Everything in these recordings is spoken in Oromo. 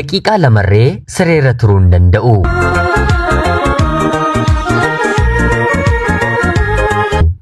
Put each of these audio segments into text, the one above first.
Daqiiqaa lamarree sireerra turuu hin danda'u.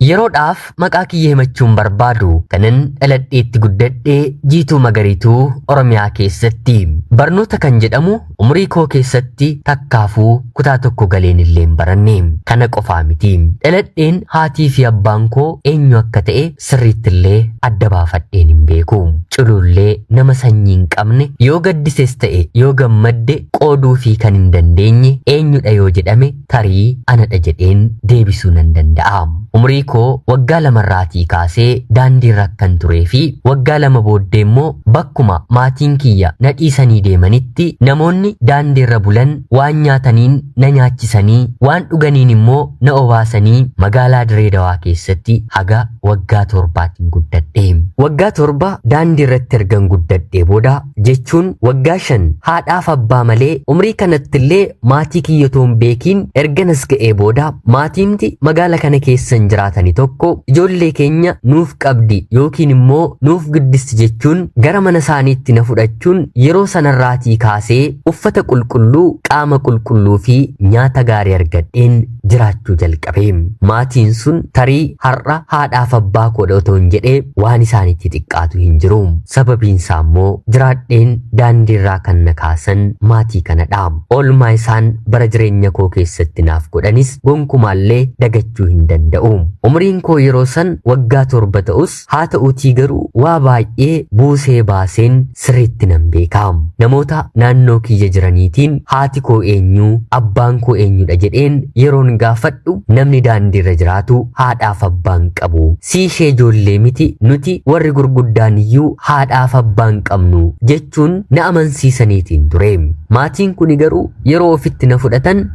Yeroodhaaf maqaa kiyya himachuu hin barbaadu. Kanan dhaladheetti guddadhe Jiituu Magariituu Oromiyaa keessatti. Barnoota kan jedhamu umurii koo keessatti takkaafuu kutaa tokko galeen illee hin baranne. Kana qofaa miti. Dhaladheen haatii fi abbaan koo eenyu akka ta'e sirriitti illee adda baafadheen hin beeku. Culullee nama sanyii hin qabne yoo gaddises ta'e yoo gammadde qooduufii kan hin dandeenye eenyudha yoo jedhame tarii anadha jedheen deebisuu nan danda'a. Umurii koo waggaa lamarraatii kaasee daandiirra akkan turee fi waggaa 2 booddee immoo bakkuma maatiin kiyya na dhiisanii deemanitti namoonni daandiirra bulan waan nyaataniin na nyaachisanii waan dhuganiin immoo na obaasanii magaalaa Diree Dawaa keessatti haga waggaa torbaatiin guddadhe. Waggaa 7 daandiirratti ergan guddadhee booda jechuun waggaa 5 haadhaaf abbaa malee umrii kanattillee maatii kiyya otoo hin beekiin ergan as ga'ee booda maatiimti magaala kana keessan jiraatani tokko ijoollee keenya nuuf qabdi yookiin immoo nuuf guddisti jechuun gara mana isaaniitti na fudhachuun yeroo sanarraatii kaasee uffata qulqulluu, qaama qulqulluu fi nyaata gaarii argadheen jiraachuu jalqabe. Maatiin sun tarii har'a haadhaaf abbaa koodha otoo hin jedhee waan isaanitti xiqqaatu hin jiru. Sababiin isaa immoo jiraadheen daandiirraa kan na kaasan maatii kanadha. Oolmaa isaan bara jireenya koo keessatti naaf godhanis gonkumaallee dagachuu hin danda'u. Umriin koo yeroo san waggaa 7 ta'us haa ta'uutii garuu waa baay'ee buusee baaseen sirriitti nan beeka. Namoota naannoo kiyya jiraniitiin haati koo eenyu, abbaan koo eenyudha jedheen yeroon gaafadhu namni daandiirra jiraatu haadhaaf abbaan qabu. Si ishee ijoollee miti nuti warri gurguddaan iyyuu haadhaaf abbaan qabnu jechuun na amansiisaniitiin ture. Maatiin kuni garuu yeroo ofitti na fudhatan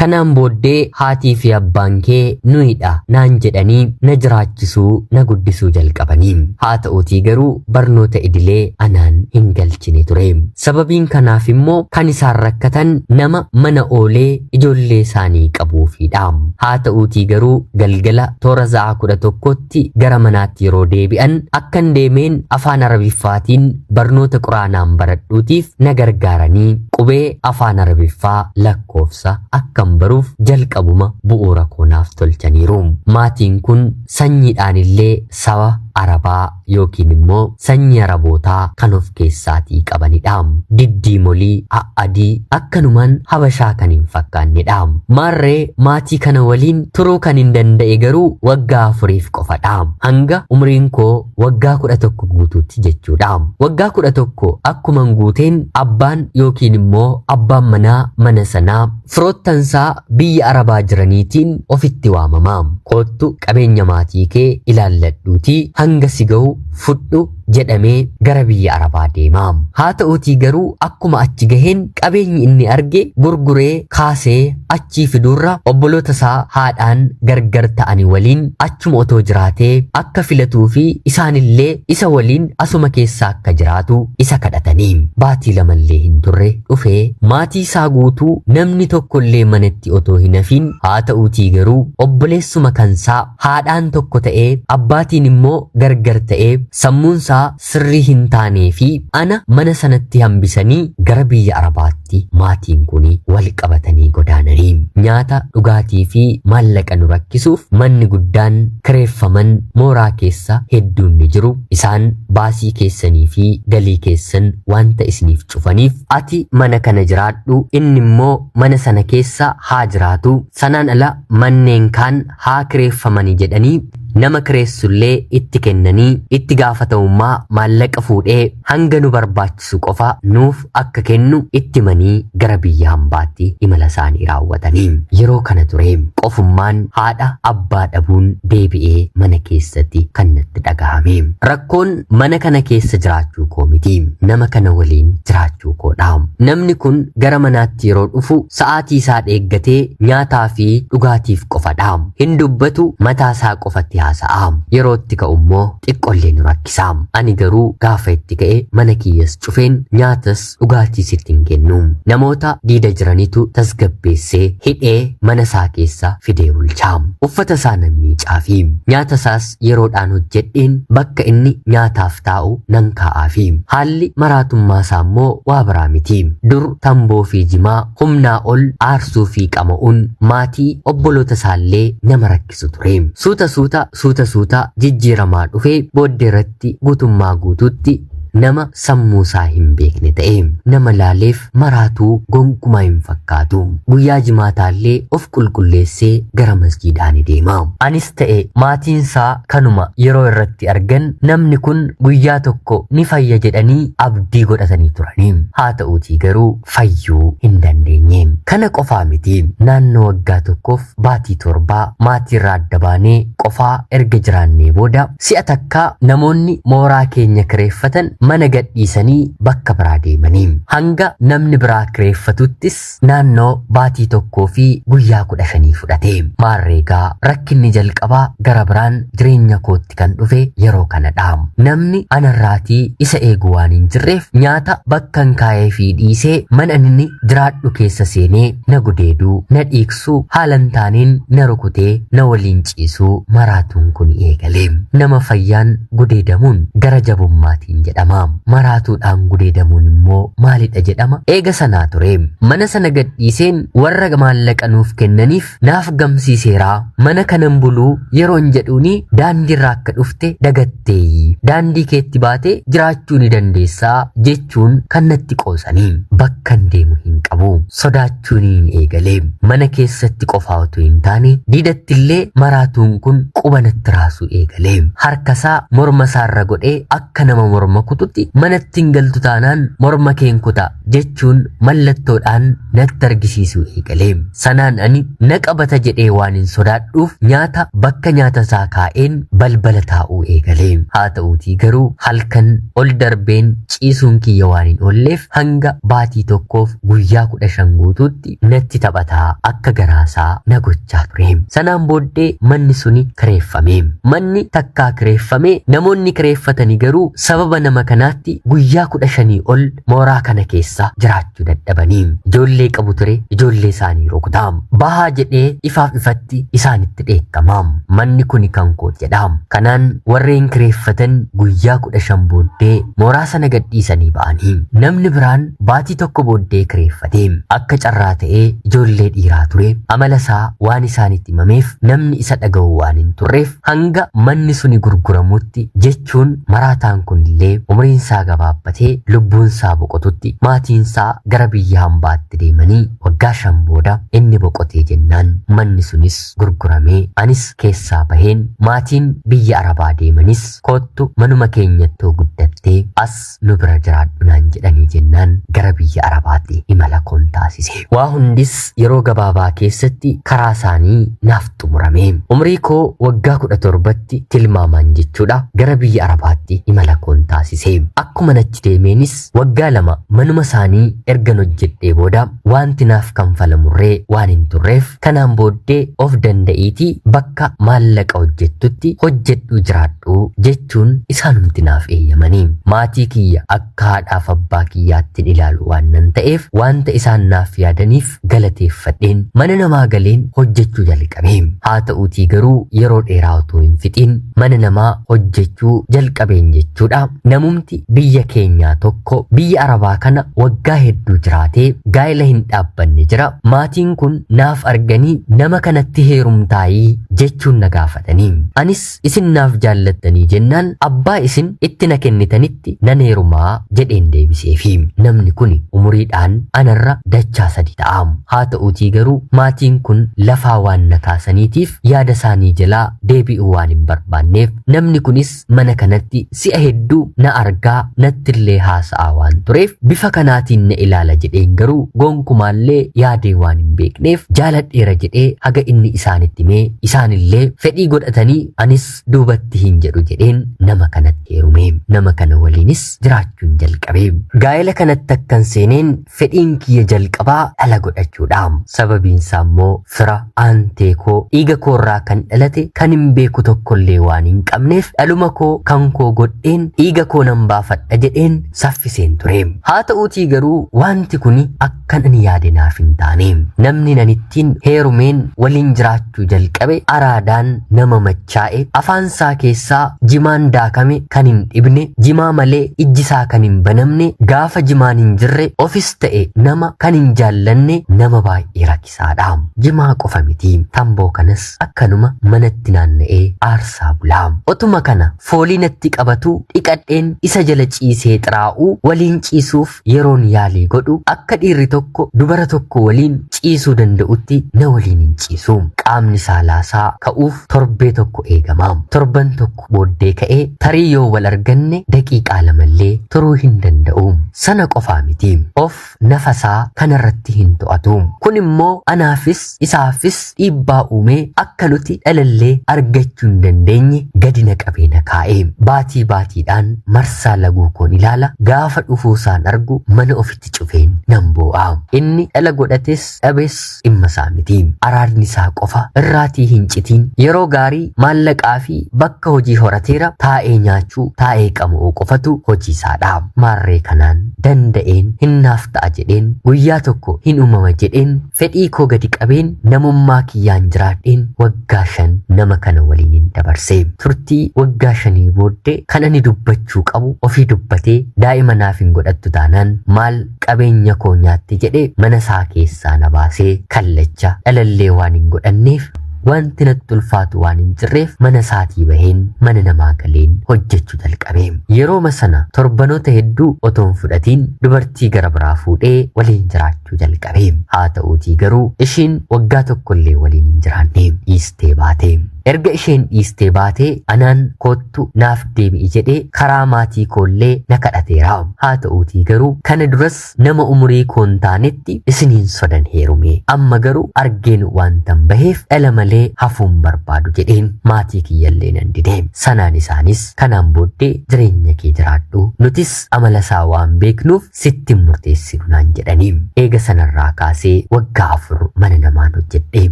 Kanaan booddee haatii fi abbaan kee nuyidha naan jedhanii na jiraachisuu, na guddisuu jalqabanii. Haa ta'uutii garuu barnoota idilee anaan hin galchine ture. Sababiin kanaaf immoo kan isaan rakkatan nama mana oolee ijoollee isaanii qabuufiidha. Haa ta'uutii garuu galgala toora sa'a 11tti gara manaatti yeroo deebi'an akkan deemeen afaan Arabiffaatiin barnoota Quraanaan baradhuutiif na gargaaranii qubee afaan Arabiffaa lakkoofsa akkan baruuf jalqabuma bu'uura koo naaf tolchaniiru. Maatiin kun sanyiidhaan illee saba Arabaa yookiin immoo sanyii Arabootaa kan of keessaatii qabanidha. Diddiimolii, a'adii, akkanumaan Habashaa kan hin fakkaannedha. Maarree maatii kana waliin turuu kan hin danda'e garuu waggaa afuriif qofadha. Hanga umriin koo waggaa 11 guutuutti jechuudha. Waggaa 11 akkuman guuteen abbaan yookiin immoo abbaan manaa mana sanaa firoottansaa biyya Arabaa jiraniitiin ofitti waamama. Koottu qabeenya maatii kee ilaalladhuutii hanga si ga'u fudhu jedhamee gara biyya Arabaa deema. Haa ta'uutii garuu akkuma achi gaheen qabeenyi inni arge gurguree kaasee achii fiduurra obboloota isaa haadhaan gargar ta'ani waliin achuma otoo jiraatee akka filatuu fi isaanillee isa waliin asuma keessa akka jiraatu isa kadhatanii. Baatii lamallee hin turre dhufee maatii isaa guutuu namni tokkollee manatti otoo hin hafiin haa ta'uutii garuu obboleessuma kansaa haadhaan tokko ta'ee abbaatiin immoo gargar ta'ee sammuunsaa sirrii hin taanee fi ana mana sanatti hambisanii gara biyya Arabaatti maatiin kun wal qabatanii godaananii. Nyaata, dhugaatii fi maallaqa nu rakkisuuf manni guddaan kireeffaman mooraa keessa hedduun ni jiru. Isaan baasii keessanii fi galii keessan wanta isiniif cufaniif ati mana kana jiraadhu, inni immoo mana sana keessa haa jiraatu, sanaan ala manneen kaan haa kireeffamani jedhanii nama kireessullee itti kennanii itti gaafatamummaa maallaqa fuudhee hanga nu barbaachisu qofa nuuf akka kennu itti himanii gara biyya hambaatti imala isaanii raawwatanii. Yeroo kana ture qofummaan haadha abbaa dhabuun deebi'ee mana keessatti kan natti dhagahame. Rakkoon mana kana keessa jiraachuu koo miti, nama kana waliin jiraachuu koodha. Namni kun gara manaatti yeroo dhufu sa'aatii isaa eeggatee nyaataa fi dhugaatiif qofadha. Hin dubbatu, mataa isaa qofatti haasa'a. Yeroo itti ka'u immoo xiqqollee nu rakkisa. Ani garuu gaafa itti ka'e mana kiyyas cufeen nyaatas dhugaatiis itti hin kennu. Namoota diida jiranitu tasgabbeessee hidhee mana isaa keessa fidee bulcha. Uffata isaa nan miicaafi. Nyaata isaas yeroodhaan hojjedheen bakka inni nyaataaf taa'u nan kaa'aafi. Haalli maraatummaa isaa immoo waa biraa miti. Dur tamboo fi jimaa humnaa ol aarsuu fi qama'uun maatii obboloota isaallee nama rakkisu ture. Suuta suuta suuta suuta jijjiiramaa dhufee booddee irratti guutummaa guutuutti nama sammuu isaa hin beekne ta'e. Nama laaleef maraatuu gonkumaa hin fakkaatu. Guyyaa jimaataallee of qulqulleessee gara masjiidaa ni deema. Anis ta'e maatiin isaa kanuma yeroo irratti argan namni kun guyyaa tokko ni fayya jedhanii abdii godhatanii turani. Haa ta'uutii garuu fayyuu hin dandeenye. Kana qofaa miti, naannoo waggaa tokkoof baatii torbaa maatiirraa adda baanee qofaa erga jiraannee booda si'a takkaa namoonni mooraa keenya kireeffatan mana gadhiisanii bakka biraa deemanii. Hanga namni biraa kireeffatuttis naannoo baatii 1 fi guyyaa 15 fudhate. Maarreegaa rakkinni jalqabaa gara biraan jireenya kootti kan dhufe yeroo kanadha. Namni anarraatii isa eegu waan hin jirreef nyaata bakkan kaa'ee fi dhiisee mana inni jiraadhu keessa seenee na gudeeduu, na dhiigsuu, haala hin taaneen na rukutee na waliin ciisuu maraatuun kun eegale. Nama fayyaan gudeedamuun gara jabummaatiin jedhama. Maraatuudhaan gudeedamuun immoo maalidha jedhama? Eega sanaa ture. Mana sana gadhiiseen warra maallaqa nuuf kennaniif naaf gamsiiseeraa mana kanan buluu yeroon jedhuuni daandiirra akka dhufte dagatteeyi. Daandii keetti baatee jiraachuu ni dandeessaa jechuun kan natti qoosanii. Bakkan deemu hin qabu. Sodaachuun hin eegale. Mana keessatti qofaa utuu hin taane diidattillee maraatuun kun quba natti raasuu eegale. Harkasaa morma isaarra godhee akka nama morma kututti manatti hin galtu taanaan morma keen kuta jechuun mallattoodhaan natti argisiisuu eegale. Sanaan ani na qabata jedhee waan hin sodaadhuuf nyaata bakka nyaata isaa kaa'een balbala taa'uu eegale. Haa ta'uutii garuu halkan ol darbeen ciisuun kiyya waan hin oolleef hanga baatii tokkoof guyyaa 15 guutuutti natti taphataa akka garaasaa na gochaa ture. Sanaan booddee manni suni kireeffame. Manni takkaa kireeffame namoonni kireeffatanii garuu sababa nama kanaatti guyyaa 15 ol mooraa kana keessa jiraachuu dadhabanii. Ijoollee qabu ture, ijoollee isaanii rukutaa. Bahaa jedhee ifaaf ifatti isaanitti dheekkama. Manni kuni kan koo jedha. Kanaan warreen kireeffatan guyyaa 15 booddee mooraa sana gadhiisanii ba'anii. Namni biraan baatii tokko booddee kireeffate. Akka carraa ta'ee ijoollee dhiiraa ture. Amala isaa waan isaanitti himameef namni isa dhaga'u waan hin turreef hanga manni suni gurguramutti jechuun maraataan kunillee umriin isaa gabaabbatee lubbuun isaa boqotutti maatiin isaa gara biyya hambaatti deemanii waggaa 5 booda inni boqotee jennaan manni sunis gurguramee anis keessaa baheen maatiin biyya Arabaa deemanis koottu manuma keenyattoo guddattee as nu bira jiraadhu naan jedhanii jennaan gara biyya Arabaatti imala koon taasise. Waa hundis yeroo gabaabaa keessatti karaa isaanii naaf xumurame. Umrii koo waggaa 17tti tilmaamaan jechuudha gara biyya Arabaatti imala koon taasise. Akkuma achi deemeenis waggaa 2 manuma isaanii ergan hojjedhee booda wanti naaf kanfalamurree waan hin turreef kanaan booddee of danda'iitii bakka maallaqa hojjettutti hojjedhuu jiraadhu jechuun isaanumti naaf eeyyamanii. Maatii kiyya akka haadhaaf abbaa kiyyaattiin ilaalu waan nan ta'eef wanta isaan naaf yaadaniif galateeffadheen mana namaa galeen hojjechuu jalqabe. Haa ta'uutii garuu yeroo dheeraa utuu hin fixiin mana namaa hojjechuu jalqabeen jechuudha. Namumti biyya keenyaa tokko biyya Arabaa kana waggaa hedduu jiraatee gaa'ela hin dhaabbanne jira. Maatiin kun naaf arganii nama kanatti heerumtaayii jechuun na gaafatanii. Anis isin naaf jaallattanii jennaan abbaa isin itti na kennitanitti nan heerumaa jedheen deebiseefi. Namni kun umuriidhaan anarra dachaa 3 ta'a. Haa ta'uutii garuu maatiin kun lafaa waan na kaasaniitiif yaada isaanii jalaa deebi'uu waan hin barbaanneef namni kunis mana kanatti si'a hedduu na argaa nattillee haasa'aa waan tureef bifa kanaatiin na ilaala jedheen garuu gonkumaallee yaadee waan hin beekneef jaaladheera jedhee haga inni isaanitti himee isaanillee fedhii godhatanii anis duubatti hin jedhu jedheen nama kanatti heerume. Nama kana waliinis jiraachuun jalqabe. Gaa'ela kanatti akkan seeneen fedhiin kiyya jalqaba jalqabaa dhala godhachuudha. Sababiinsaa immoo fira aantee koo dhiiga koorraa kan dhalate kan hin beeku tokkollee waan hin qabneef dhaluma koo kan koo godheen dhiiga koo nan baafadha jedheen saffiseen ture. Haa ta'uutii garuu wanti kuni akkan ani yaade naaf hin taane. Namni nan ittiin heerumeen waliin jiraachuu jalqabe araadaan nama machaa'e, afaansaa keessaa jimaan daakame kan hin dhibne, jimaa malee ijjisaa kan hin banamne, gaafa jimaan hin jirre ofis ta'e nama kan hin jaallanne nama baay'ee rakkisaadha. Jimaa qofa miti, tamboo kanas akkanuma manatti naanna'ee aarsaa bulaa. Otuma kana foolii natti qabatu dhiqadheen isa jala ciisee xiraa'uu waliin ciisuuf yeroon yaalii godhu akka dhiirri tokko dubara tokko waliin ciisuu danda'utti na waliin hin ciisu. Qaamni saalaasaa ka'uuf torbee tokko eegama. Torban tokko booddee ka'ee tarii yoo wal arganne daqiiqaa lamallee turuu hin danda'u. Sana qofaa miti. Of nafasaa kanarratti hin to'atu. Kun immoo anaafis isaafis dhiibbaa uumee akka nuti dhalallee argachuu hin dandeenye gadi na qabee na kaa'e. Baatii baatiidhaan marsaa laguu koon ilaala. Gaafa dhufuusaan argu mana ofitti cufeen nan boo'a. Inni dhala godhates dhabes dhimma isaa miti. Araadni isaa qofa irraatii hin citiin yeroo gaarii maallaqaa fi bakka hojii horateera taa'ee nyaachuu taa'ee qama'uu qofatu hojii isaadha. Maarree kanaan danda'een hinnaaf ta'a jedheen guyyaa tokko hin uumama jedheen fedhii koo gadi qabeen namummaa kiyyaan jiraadheen waggaa 5 nama kana waliin hin dabarse. Turtii waggaa 5 booddee kan ani dubbachuu qabu ofii dubbatee daa'ima naaf hin godhattu taanaan maal qabeenya koo nyaatte jedhee mana isaa keessaa na baasee kallacha dhalallee waan hin godhanneef wanti natti ulfaatu waan hin jirreef mana isaatii baheen mana namaa galeen hojjechuu jalqabe. Yerooma sana torbanoota hedduu otoo hin fudhatiin dubartii gara biraa fuudhee waliin jiraachuu jalqabe. Haa ta'uutii garuu ishiin waggaa tokkollee waliin hin jiraanne dhiistee baate. Erga isheen dhiistee baatee anaan koottu naaf deebi'i jedhee karaa maatii koollee na kadhateera. Haa ta'uutii garuu kana duras nama umurii koon taanetti isiniin sodan heerume. Amma garuu argeen waantan baheef dhala malee hafuun barbaadu jedheen maatii kiyyallee nan dide. Sanaan isaanis kanaan booddee jireenya kee jiraadhu nutis amala isaa waan beeknuuf sitti hin murteessinu naan jedhanii. Eega sanarraa kaasee waggaa 4 mana namaan hojjedhe.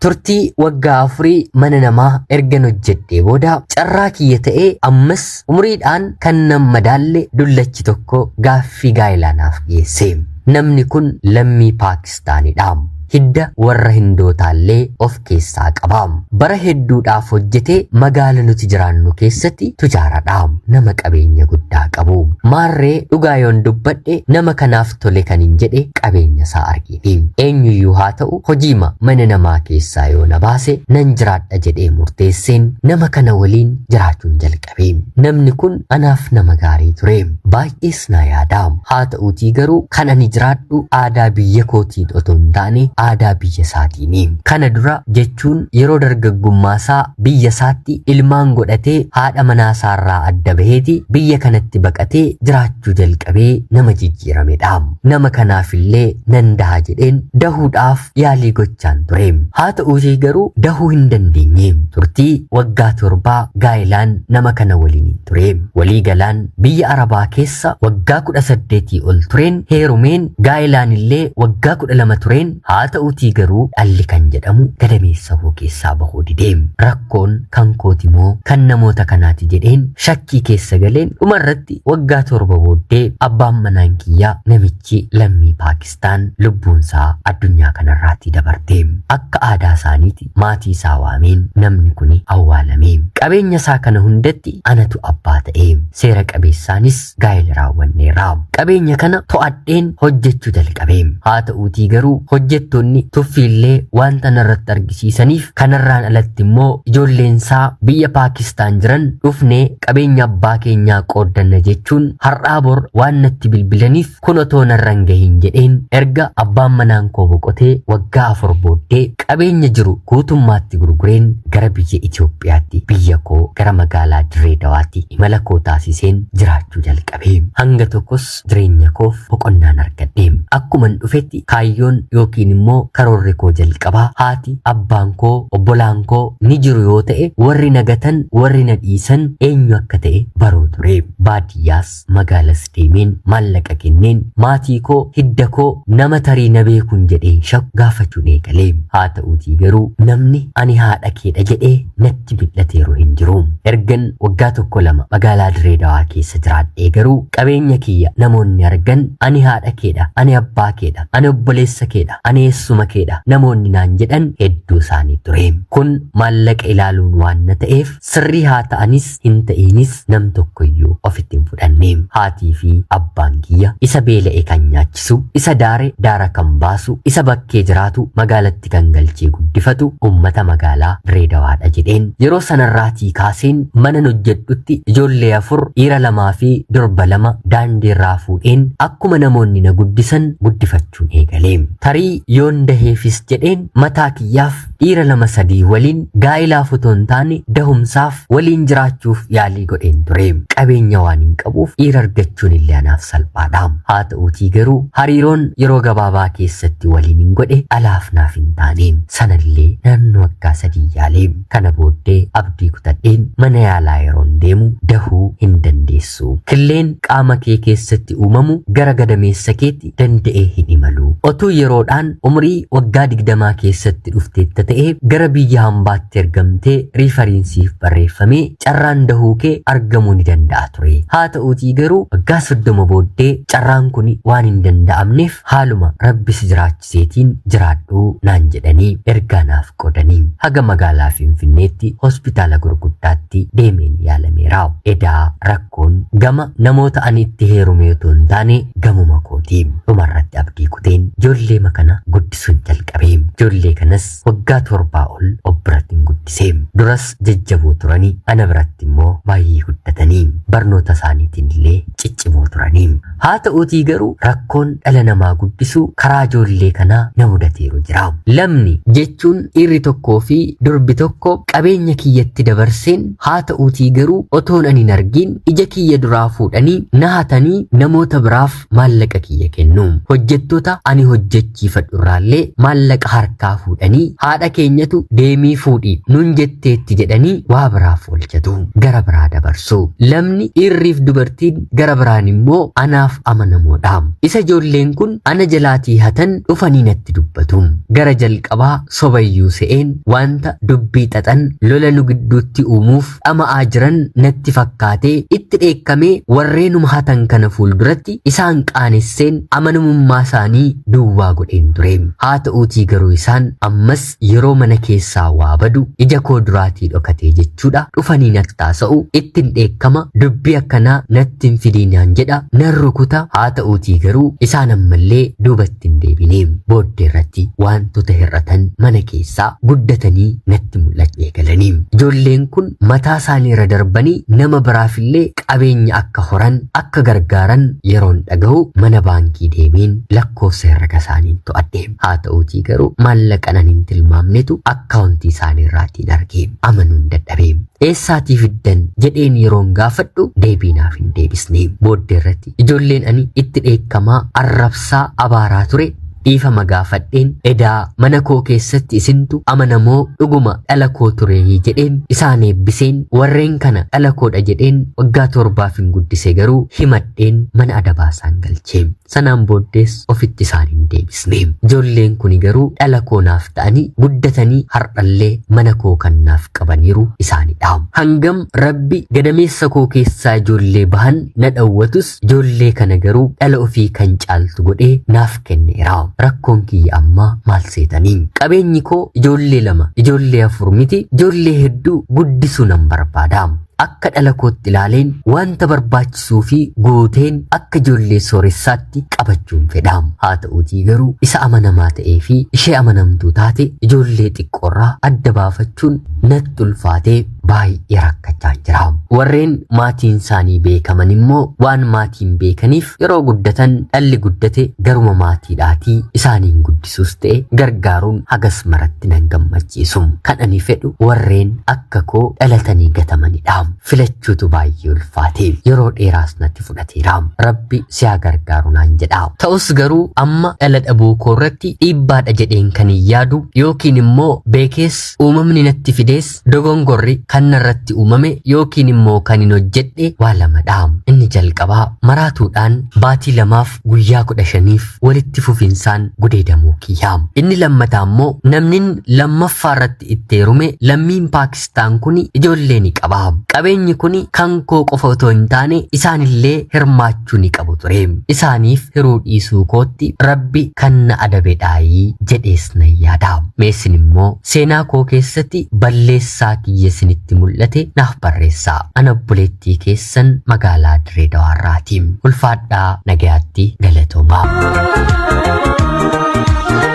Turtii waggaa 4 mana namaa ergan hojjedhee booda carraa kiyya ta'ee ammas umuriidhaan kan nan madaalle dullachi tokko gaaffii gaa'elaa naaf dhiyeesse. Namni kun lammii Paakistaanidha. Hidda warra Hindootaallee of keessaa qaba. Bara hedduudhaaf hojjetee magaala nuti jiraannu keessatti tujaaradha. Nama qabeenya guddaa qabu. Maarree dhugaa yoon dubbadhe nama kanaaf tole kan hin jedhe qabeenya isaa argeeti. Eenyuyyuu haa ta'u hojiima mana namaa keessaa yoo na baase nan jiraadha jedhee murteesseen nama kana waliin jiraachuun jalqabe. Namni kun anaaf nama gaarii ture. Baay'ees na yaada. Haa ta'uutii garuu kan ani jiraadhu aadaa biyya kootiin otoo hin taane aadaa biyya isaatiini. Kana dura jechuun yeroo dargaggummaa isaa biyya isaatti ilmaan godhatee haadha manaa isaarraa adda baheeti biyya kanatti baqatee jiraachuu jalqabee nama jijjiiramedha. Nama kanaafillee nan daha jedheen dahuudhaaf yaalii gochaan ture. Haa ta'uutii garuu dahuu hin dandeenye. Turtii waggaa 7 gaa'ilaan nama kana waliin hin ture. Walii galaan biyya Arabaa keessa waggaa 18 ol tureen heerumeen gaa'ilaan illee waggaa 12 tureen haa ta'uutii garuu dhalli kan jedhamu gadameessa koo keessaa bahuu dide. Rakkoon kan kooti moo kan namoota kanaati jedheen shakkii keessa galeen dhumarratti waggaa 7 booddee abbaan manaan kiyyaa namichi lammii Paakistaan lubbuunsaa addunyaa kanarraatti dabarte. Akka aadaa isaaniiti maatii isaa waameen namni kuni awwaalame. Qabeenya isaa kana hundatti anatu abbaa ta'e. Seera qabeessaanis gaa'ela raawwanneerra. Qabeenya kana to'adheen hojjechuu jalqabe. Haa ta'uutii garuu hojjettoonni tuffiillee wanta narratti argisiisaniif kanarraan alatti immoo ijoolleensaa biyya Paakistaan jiran dhufnee qabeenya abbaa keenyaa qooddanna jechuun har'aa bor waan natti bilbilaniif kun otoo narra hin gahin jedheen erga abbaan manaan koo boqotee waggaa 4 booddee qabeenya jiru guutummaatti gurgureen gara biyya Itoophiyaatti biyya koo gara magaalaa Dirree Dawaatti imala koo taasiseen jiraachuu jalqabe. Hanga tokkos jireenya koof boqonnaan argadhe. Akkuma Akkuman dhufetti kaayyoon yookiin immoo karoorri koo jalqabaa haati, abbaan koo, obbolaan koo ni jiru yoo ta'e warri na gatan, warri na dhiisan eenyu akka ta'e baruu ture. Baadiyyaas magaalas deemeen maallaqa kenneen maatii koo, hidda koo, nama tarii na beekuun jedheen shakku gaafachuun eegale. Haa ta'uutii garuu namni ani haadha keedha jedhee natti mil'ateeru hin jiru. Ergan waggaa tokko lama magaalaa Dirree Dawaa keessa jiraadhee garuu qabeenya kiyya namoonni argan ani haadha keedha, ani abbaa keedha, ani obboleessa keedha, ani eessuma keedha namoonni naan jedhan hedduu isaanii ture. Kun maallaqa ilaaluun waan na ta'eef sirrii haa ta'anis hin ta'iinis nam tokkoyyuu ofitti hin fudhanne. Haatii fi abbaan kiyya isa beela'e kan nyaachisu, isa daare daara kan baasu, isa bakkee jiraatu magaalatti kan galchee guddifatu uummata magaalaa Dirree Dawaadha jedheen. Yeroo sanarraatii kaaseen manan hojjedhutti ijoollee 4 dhiira 2 fi durba 2 daandiirraa fuudheen akkuma namoonni na guddisan guddifachuun eegale. Tarii yoon daheefis jedheen mataa kiyyaaf dhiira 2 3 waliin gaa'ilaaf otoo hin taane dahumsaaf waliin jiraachuuf yaalii godheen ture. Qabeenya waan hin qabuuf dhiira argachuun illee anaaf salphaadha. Haa ta'uutii garuu hariiroon yeroo gabaabaa keessatti waliin hin godhe dhalaaf naaf hin taane. Sanallee naannoo waggaa 3 yaale. Kana booddee abdii kutadheen mana yaalaa yeroon deemu dahuu hin dandeessu. Killeen qaama kee keessatti uumamu gara gadameessa keetti danda'ee hin imalu. Otuu yeroodhaan umurii waggaa 20 keessatti dhufteetta ta'ee gara biyya hambaatti ergamtee riifariin siif barreeffamee carraan dahuu kee argamuu ni danda'a ture. Haa ta'uutii garuu waggaa 30 booddee carraan kun waan hin danda'amneef haaluma rabbi si jiraachiseetiin jiraadhu naan jedhanii ergaa naaf qoodanii haga magaalaa Finfinneetti hospitaala gurguddaatti deemeen yaalameera. Edaa rakkoon gama namoota ani itti heerume otoo hin taane gamuma kooti. Dhumarratti abdii kuteen ijoollee kana guddisuun jalqabe. Ijoollee kanas waggaa 7 ol of biratti hin guddise. Duras jajjaboo turanii ana biratti immoo baay'ee guddatanii barnoota isaaniitiin illee ciccimoo turanii. Haa ta'uutii garuu rakkoon dhala namaa guddisuu karaa ijoollee kanaa na mudateeru jira. Lamni jechuun dhiirri tokkoo fi durbi tokko qabeenya kiyyatti dabarseen haa ta'uutii garuu otoon ani hin argin ija kiyya duraa fuudhanii na hatanii namoota biraaf maallaqa kiyya kennu. Hojjettoota ani hojjechiifadhu irraallee maallaqa harkaa fuudhanii haadha keenyatu deemii fuudhi nun jetteetti jedhanii waa biraaf oolchatu. Gara biraa dabarsu. Lamni dhiirriif dubartiin gara biraan immoo anaaf amanamoodha. Isa ijoolleen kun ana jalaatii hatan dhufanii natti dubbatu. Gara jalqabaa sobayyuu se'een wanta dubbii xaxan lola nu gidduutti uumuuf dhama'aa jiran natti fakkaatee itti dheekkamee warreenuma hatan kana fuulduratti isaan qaanesseen amanamummaa isaanii duwwaa godheen ture. Haa ta'uutii garuu isaan ammas yeroo mana keessaa waa badu ija koo duraatii dhokatee jechuudha dhufanii natti haasa'u, ittiin dheekkama, dubbii akkanaa natti hin fidiinaan jedha, nan rukuta. Haa ta'uutii garuu isaan ammallee duubatti hin deebine. Booddee irratti wantoota hir'atan mana keessaa guddatanii natti mul'achuu eegalanii. Ijoolleen kun mataa isaanii irra darbanii nama biraafillee qabeenya akka horan, akka gargaaran yeroon dhaga'u mana baankii deemeen lakkoofsa herrega isaaniin to'adhe. Haa ta'uutii garuu maallaqa nan hin tilmaamnetu akkaawuntii isaanii irraatiin arge. Amanuun dadhabe. Eessaatii fiddan jedheen yeroon gaafadhu deebii naaf hin deebisne. Booddee irratti ijoolleen ani itti dheekkamaa, arrabsaa, abaaraa ture dhiifama gaafadheen edaa mana koo keessatti isintu amanamoo dhuguma dhala koo ture jedheen isaan eebbiseen warreen kana dhala koodha jedheen waggaa 7 hin guddise garuu himadheen mana adabaa isaan galche. Sanaan booddees ofitti isaan hin deebisne. Ijoolleen kuni garuu dhala koo naaf ta'anii guddatanii har'allee mana koo kan naaf qabaniiru isaanidha. Hangam rabbi gadameessa koo keessaa ijoollee bahan na dhawwatus ijoollee kana garuu dhala ofii kan caaltu godhee naaf kenneera. Rakkoon kiyya ammaa maal seetanii? Qabeenyi koo ijoollee 2, ijoollee 4 miti, ijoollee hedduu guddisuu nan barbaada. Akka dhala kootti ilaaleen wanta barbaachisuu fi guuteen akka ijoollee sooressaatti qabachuun fedha. Haa ta'uutii garuu isa amanamaa ta'ee fi ishee amanamtuu taate ijoollee xiqqoorraa adda baafachuun natti ulfaatee baay'ee rakkachaa jira. Warreen maatiin isaanii beekaman immoo waan maatiin beekaniif yeroo guddatan dhalli guddate garuma maatiidhaatii isaaniin guddisuus ta'e gargaaruun hagas maratti nan gammachiisu. Kan ani fedhu warreen akka koo dhalatanii gatamanidha. Filachuutu baay'ee ulfaate. Yeroo dheeraas natti fudhateera. Rabbi si haa gargaaru naan jedha. Ta'us garuu amma dhala dhabuu koo irratti dhiibbaadha jedheen kan hin yaadu yookiin immoo beekees uumamni natti fidees dogongorri kan narratti uumame yookiin immoo kan hin hojjedhe waa lamadha. Inni jalqabaa maraatuudhaan baatii 2f guyyaa 15f walitti fufinsaan gudeedamuu kiyya. Inni lammataa immoo namnin lammaffaa irratti itti heerume lammiin Paakistaan kuni ijoollee ni qaba. Qabeenyi kuni kan koo qofa otoo hin taane isaanillee hirmaachuu ni qabu ture. Isaaniif hiruu dhiisuu kootti Rabbi kan na adabedhaayii jedhees nan yaada. Mee isin immoo seenaa koo keessatti balleessaa kiyya isinitti mul'ate naaf barreessaa. Ana obboleettii keessan magaalaa Dirree Dawaarraati. Ulfaadhaa nagayaatti galatoomaa.